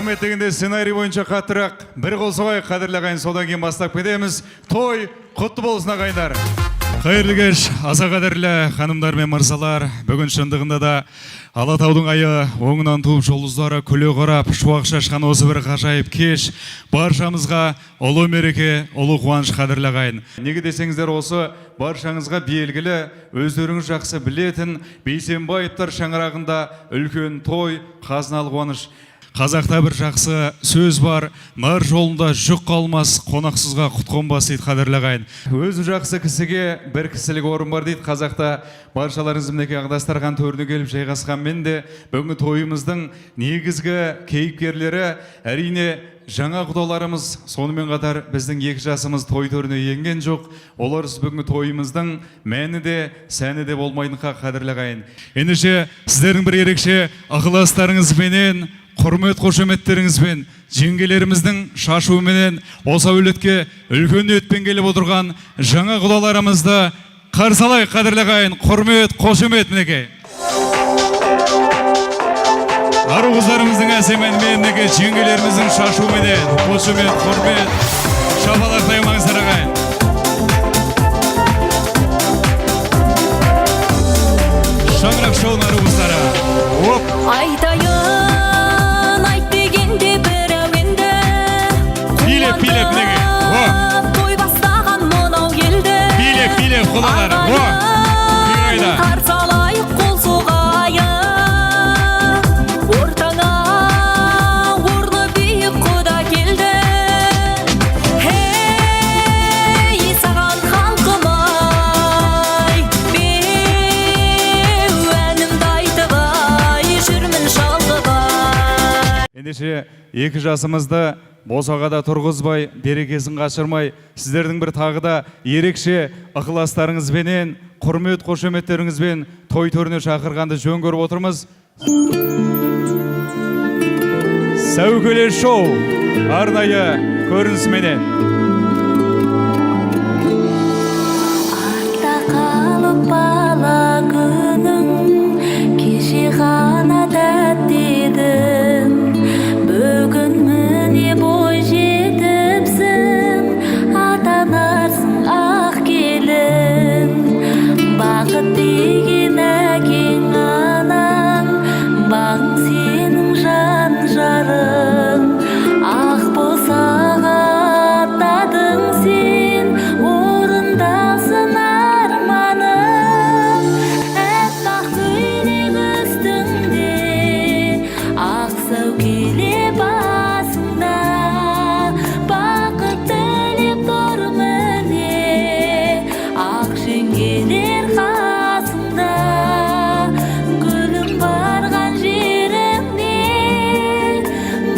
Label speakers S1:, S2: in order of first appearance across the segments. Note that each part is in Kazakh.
S1: Рахмет дегенде сценарий бойынша қаттырақ бір қол соғайық, қадірлі ағайын, содан кейін бастап кетеміз. Той құтты болсын, ағайындар. Қайырлы кеш, аса қадірлі ханымдар мен мырзалар. Бүгін шындығында да Алатаудың айы оңынан туып, жұлдыздары күле қарап, шуақ шашқан осы бір ғажайып кеш баршамызға ұлы мереке, ұлы қуаныш, қадірлі ағайын. Неге десеңіздер, осы баршаңызға белгілі, өздеріңіз жақсы білетін Бейсенбаевтар шаңырағында үлкен той, қазыналы қуаныш. Қазақта бір жақсы сөз бар, нар жолында жүк қалмас, қонақсызға құт қонбас дейді, қадірлі ағайын. Өзі жақсы кісіге бір кісілік орын бар дейді қазақта. Баршаларыңыз мінекей ақ дастархан төріне келіп жайғасқанмен де бүгінгі тойымыздың негізгі кейіпкерлері әрине жаңа құдаларымыз, сонымен қатар біздің екі жасымыз той төріне енген жоқ. Оларсыз бүгінгі тойымыздың мәні де, сәні де болмайтын хақ, қадірлі ағайын. Ендеше сіздердің бір ерекше ықыластарыңызбенен, құрмет қошеметтеріңізбен, жеңгелеріміздің шашуыменен осы әулетке үлкен ниетпен келіп отырған жаңа құдаларымызды қарсы алайық, қадірлі ағайын, құрмет қошемет мінекей. Ару қыздарымыздың әсем әнімен, мінекей жеңгелеріміздің шашуыменен қошемет, құрмет, шапалақтай алмаңыздар, ағайын. Шаңырақ шоуының ару қыздары. Оп!
S2: Айтайын, айт дегенде бір әуенді.
S1: Билеп, билеп, мінекей. О!
S2: Той бастаған мынау елді.
S1: Билеп, билеп, құдалар. О!
S2: Ағайын, қарсы алайық, қол соғайық. Ортаңа орны биік құда келді. Ей, саған халқым ай, беу әнімді айтып ай, жүрмін шалқып ай.
S1: Ендеше екі жасымызды босағада тұрғызбай, берекесін қашырмай, сіздердің бір тағы да ерекше ықыластарыңызбенен, құрмет қошеметтеріңізбен той төріне шақырғанды жөн көріп отырмыз. Сәукеле шоу арнайы көрінісіменен.
S2: Артта қалып бала күнім, кеше ғана тәтті едім. Бүгін міне бой жетіпсің, атанарсың ақ келін. Бақыт деген әкең, анаң, бағың сенің жан жарың. Ақ босаға аттадың сен, орындалсын арманың. Әппақ көйлек үстіңде, ақ сәукеле басыңда. Бақыт тілеп тұр міне, ақ жеңгелер қасыңда. Гүлім, барған жеріңде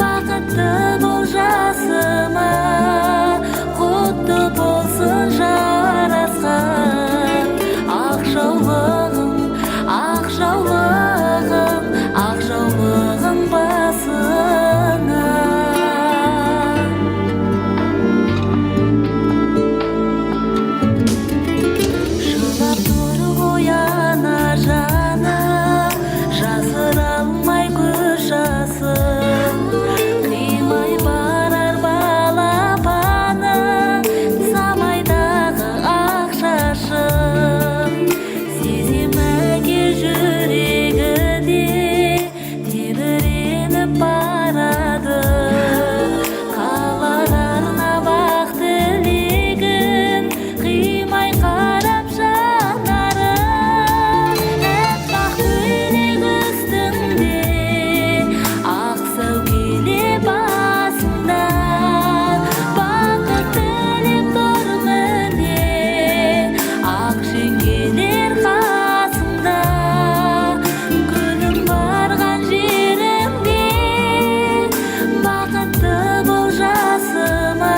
S2: бақытты бол жасыма, құтты болсын жарасқан ақ жаулығың, ақ жаулығың, ақ жаулығың басыңа. Жылап тұр ғой ана жаны, жасыра алмай көз жасын. Қимай барар балапаны, самайдағы ақ шашын. Сезем, әке жүрегі де тебіреніп барады. Қалар арнап ақ тілегін, қимай қарап жанарын. Әппақ көйлек үстіңде, ақ сәукеле басыңда. Бақыт тілеп тұр міне, ақ жеңгелер қасыңда. Гүлім, барған жеріңде бақытты бол жасыма,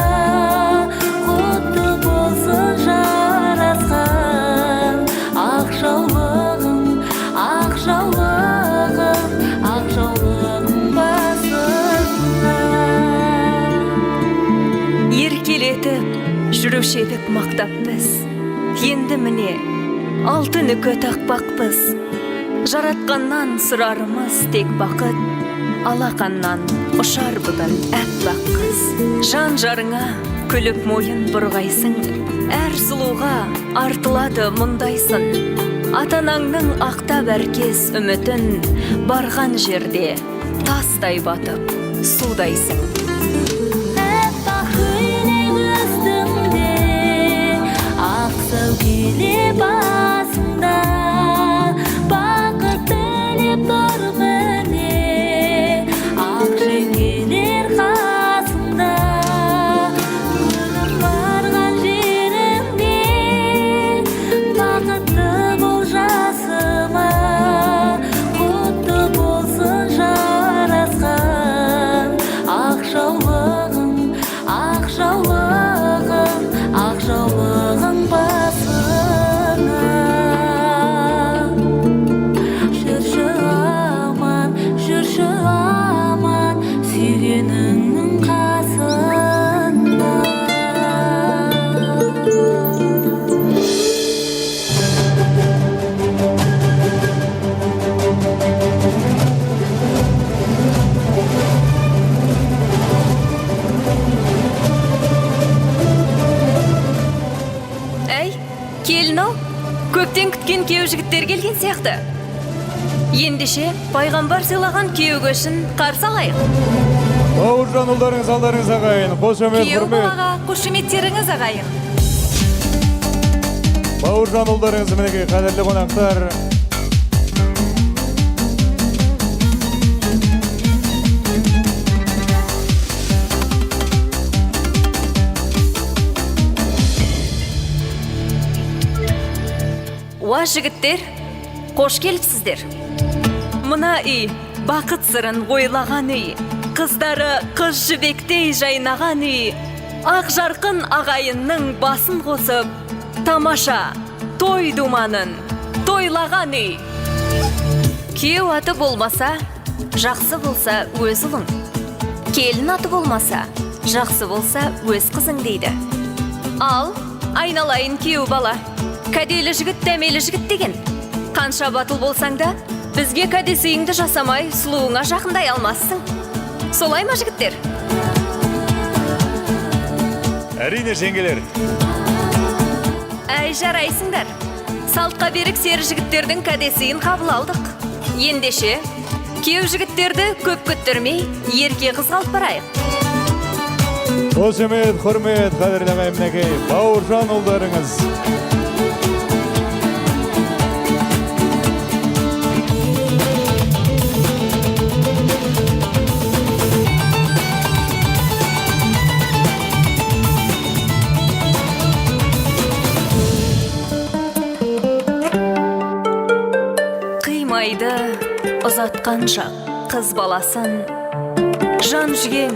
S2: құтты болсын жарасқан ақ жаулығың, ақ жаулығың, ақ жаулығың басыңа.
S3: Еркелетіп жүруші едік мақтап біз. Енді міне алтын үкі тақпақпыз. Жаратқаннан сұрарымыз тек бақыт, алақаннан Ұшар бүгін әппақ қыз. Жан жарыңа күліп мойын бұрғайсың, әр сұлуға артылады мұндайсын. Ата-анаңның ақтап әркез үмітін, барған жерде тастай батып судайсың.
S2: Әппақ көйлек үстіңде, ақ сәукеле басыңда, бақыт тілеп тұр міне, ақ жеңгелер қасыңда. Бүгін барған жеріңде бақытты бол жасыма, құтты болсын жарасқан ақ жаулығың, ақ жаулығың, ақ жаулығың басыңа. Жүрші аман, жүрші аман, сүйгеніңнің қасында.
S3: Әй, келін ау, көптен күткен күйеу жігіттер келген сияқты. Ендеше, пайғамбар сыйлаған күйеу көшін қарсы алайық.
S1: Бауыржан ұлдарыңыз алдарыңыз ағайын, қошемет,
S4: Күйеу
S1: құрмет.
S4: балаға қошеметтеріңіз ағайын.
S1: Бауыржан ұлдарыңыз, мінекей қадірлі қонақтар.
S3: Уа жігіттер, қош келіпсіздер. Мына үй бақыт сырын ойлаған үй, қыздары қыз жібектей жайнаған үй, ақ жарқын ағайынның басын қосып, тамаша той думанын тойлаған үй. Күйеу аты болмаса, жақсы болса өз ұлың. Келін аты болмаса, жақсы болса өз қызың дейді. Ал, айналайын күйеу бала, кәделі жігіт дәмелі жігіт деген. Қанша батыл болсаң да, бізге кәдесыйыңды жасамай сұлуыңа жақындай алмассың. Солай ма, жігіттер?
S1: Әрине, жеңгелер.
S3: Әй, жарайсыңдар. Салтқа берік сері жігіттердің кәдесыйын қабыл алдық. Ендеше, күйеу жігіттерді көп күттірмей, ерке қызға алып барайық.
S1: Қошемет, құрмет, қадірлі ағайын, мінекей Бауыржан ұлдарыңыз.
S3: Қимайды ұзатқан жақ қыз баласын, жан жүйең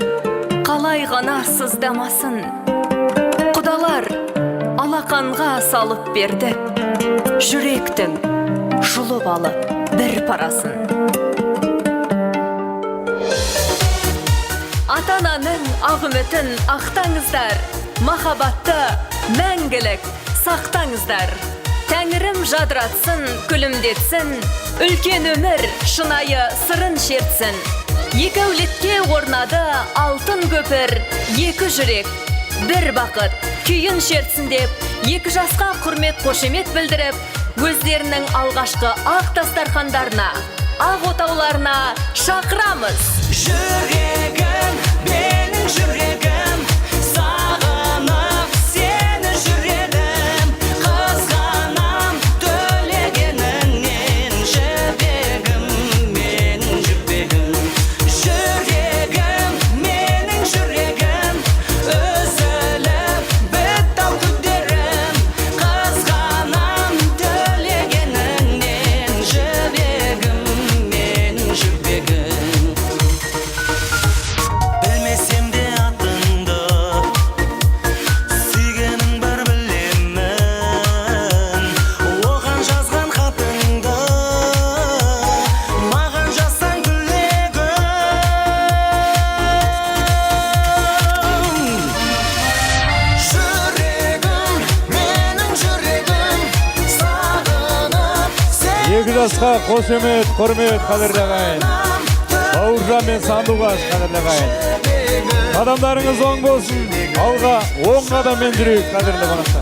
S3: қалай ғана сыздамасын. Құдалар алақанға салып берді, жүректің жұлып алып бір парасын. Ата-ананың ақ үмітін ақтаңыздар, махаббатты мәңгілік сақтаңыздар. Тәңірім жадыратсын, күлімдетсін, үлкен өмір шынайы сырын шертсін. Екі әулетке орнады алтын көпір, екі жүрек, бір бақыт, күйін шертсін деп, екі жасқа құрмет қошемет білдіріп, өздерінің алғашқы ақ дастархандарына, ақ отауларына шақырамыз.
S5: Жүрегім, менің жүрегім, сағынып сені жүредім, қызғанам төлегеніңнен, жібегім, менің жібегім. Жүрегім, менің жүрегім, үзіліп бітті-ау күдерім, қызғанам төлегеніңнен, жібегім, менің жібегім. Білмесем де атыңды, сүйгенің бар білемін, оған жазған хатыңды маған жазсаң тілегім. Жүрегім, менің жүрегім, сағынып сені
S1: Екі жасқа қошемет, құрмет, қадірлі ағайын. Бауыржан мен Сандуғаш, қадірлі ағайын.
S5: Жібегім.
S1: Қадамдарыңыз оң болсын. Алға оң қадаммен жүрейік, қадірлі қонақтар.